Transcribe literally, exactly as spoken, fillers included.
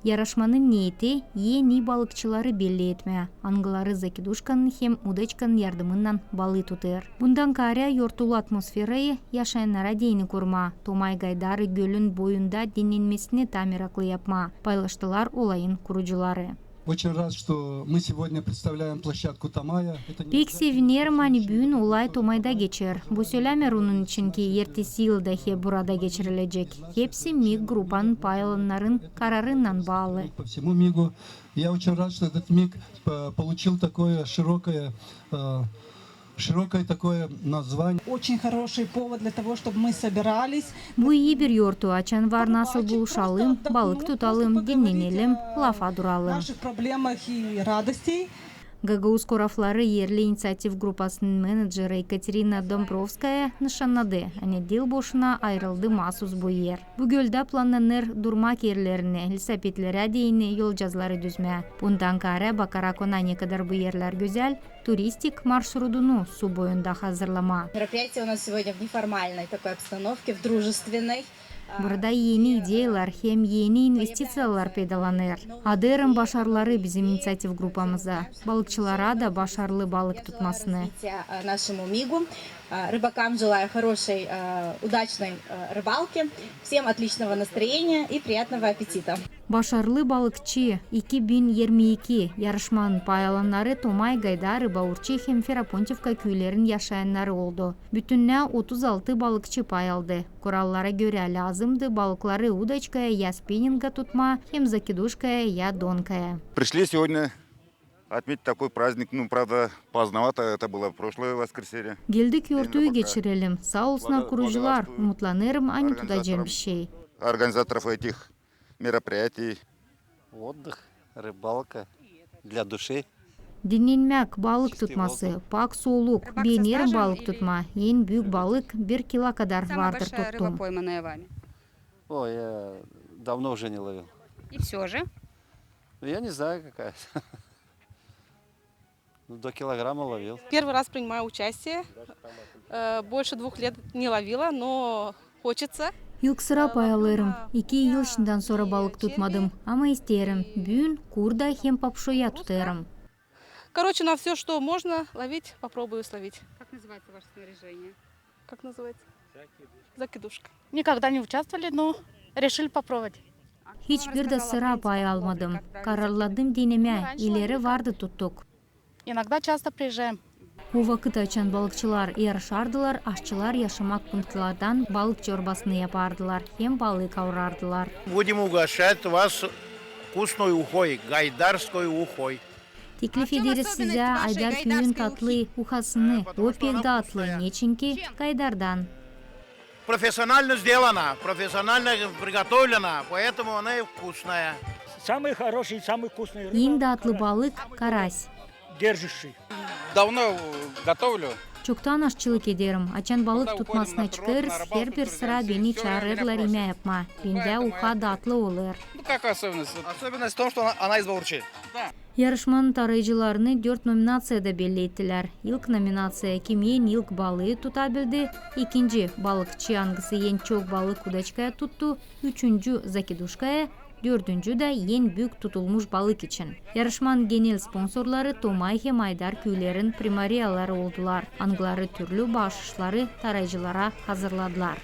Yarışmanın neeti en ii balıkçıları belli etmää, angıları zakiduşkanın hem udaçkanın yardımınnan balıı tutêr. Bundan kaarä yortulu atmosferayı yaşayannara deyni kurmaa, Tomay Gaydarı gölün boyunda dinnenmesini taa meraklı yapmaa, paylaştılar olayın kurucuları. Очень рад, что мы сегодня представляем площадку Тамая. Pek sevinerim, ani büün olay Tomayda geçer. Bu sölämeer onun için, ki ertesi yıl da hep burada geçirilecek. Hepsi MİG grupanın pay alanların kararınnan baalı. По всему МИГу. Я очень рад, что этот МИГ, э, получил такое широкое, э, широкое такое название. Очень хороший повод для того, чтобы мы собирались. Bu ii bir yortu, açan var nasıl buluşalım, balık tutalım, dinnenelim, lafa duralım. Наших проблемах и радостей. Gagauz korafları erli iniţiativ grupasının menedjeri Ekaterina Dombrovskaya nışannadı, ani diil boşuna ayırıldı maasuz bu er. Bu göldä plannanêr durmak erlerini, lsapetlerä deyni yolcaazları düzmää. Bundan kaarä, bakarak ona, nekadar bu erlär gözäl, turistik marşrudunu su boyunda hazırlamaa. Мероприятие у нас сегодня в неформальной такой обстановке, в дружественной. Burada eni ideyalar hem eni investiţiyalar peydalanêr. Adêêrım başarıları bizim iniţiativ grupamıza, balıkçılara da başarılı balık tutmasını. Нашему МИГу. Рыбакам желаю хорошей, удачной рыбалки. Всем отличного настроения и приятного аппетита. Başarılı balıkçı iki bin irmi iki yarışmanın pay alannarı Tomay, Gaydar, Baurçi hem Ferapontivka küülerin yaşayannarı oldu. Bütünnä otuz altı balıkçı pay aldı. Kurallara görä, lääzımdı balıkları udaçkaya ya spinninga tutmaa hem zakiduşkaya ya donkaya. Пришли сегодня отметить такой праздник, ну, правда, поздновато, это было прошлое воскресенье. Geldik yortuyu geçirelim. Saa olsunnar kurucular, umutlanêrım, ani tutacam bişey. Организаторов этих мероприятий. Отдых, рыбалка для души. Dinnenmäk, balık tutması, pak soluk. Beenerim balık tutmaa. En büük balık bir kilo kadar vardır tuttum. Ой, я давно уже не ловил. И всё же? Ну, я не знаю, какая. Ну, до килограмма ловил. Первый раз принимаю участие. Больше двух лет не ловила, но хочется. İlk sıra pay alêrım. İki yıl şindän sora balık tutmadım, ama isteerim. Büün kurda hem papşoya tutêrım. Короче, на всё, что можно ловить, попробую словить. Как называется ваше снаряжение? Как называется? Закидушка. Никогда не участвовали, но решили попробовать. Hiç bir dä sıra pay almadım. Kararladım dinemää, ileri vardı tuttuk. Иногда часто приезжаем. O vakıt, açan balıkçılar yarışardılar, aşçılar yaşamak punktlardan balık çorbasını yapardılar hem balıı kaurardılar. Будем угощать вас вкусной ухой, гайдарской ухой. Teklif ederiz sizä Aydar küüyün tatlı uhasını. O pek datlı, neçinki Gaydardan. Профессионально сделана, профессионально приготовлена, поэтому она и вкусная. Самый хороший, самый вкусный рыба. En datlı balık karas. Держащий. Давно готовлю. Çoktan aşçılık ederim. Açan balık tutmasına çıkêrız, herbir sıra beni çaarêrlar imää yapmaa. Bendä uha datlı olêr. Ну, как особенность? Особенность в том, что она, она из Баурчи. Yarışmanın taarayıcılarını dört nominaţiyada belli ettilär. İlk nominaţiya, kim en ilk balıı tutabildi, ikinci, balıkçı, angısı en çok balık udaçkaya tuttu, üçüncü, zakiduşkaya, dördüncü dä en büük tutulmuş balık için. Yarışmanın genel sponsorları Tomay hem Aydar küülerin primariyaları oldular, angıları türlü baaşışları taarayıcılara hazırladılar.